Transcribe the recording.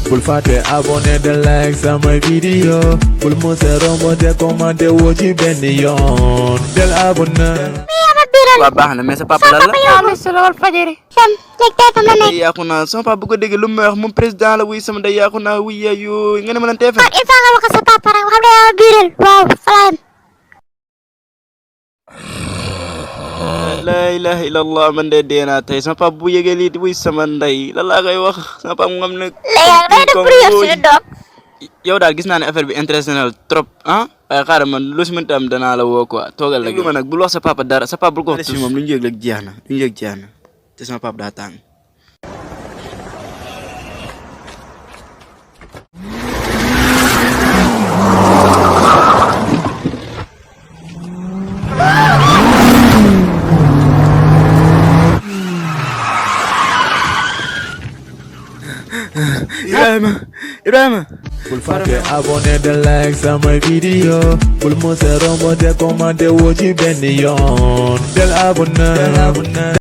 bul fàtte abonné de like sama vidéo bul mësa romb te commenté woo ci benn yoon del abonné. waa baax na mais sa papa lan la. waaw monsieur Lawal Fadjri. Sam léegi tey fa nga nekk. yàqu naa sama papa bu ko déggee lu mu may wax moom président la wuy sama day yàqu naa wuy yooyu nga ne ma lan tee fa. il faut nga wax sa papa rek xam nga yaa biiral waaw salaam. la ilaha illallah man de dee naa tey sama papa bu yëgee lii wuy sama ndey lan laa koy wax sama papa mu xam ne. léegi day def pour yow suñu doom. yow daal gis naa ne affaire bi intéressé na la trop ah waaye xaaral man lu si mënti am danaa la woo quoi toogal la. ma nag bul wax sa papa dara sa papa bul ko wax. si moom lu ñu yëg rek jeex na lu ñu yëg jeex na te sama papa daa tàng. Ibrahima. bul fàtte abonné de like sama vidéo bul mësa romb te commenté woo ci benn yoon del abonné.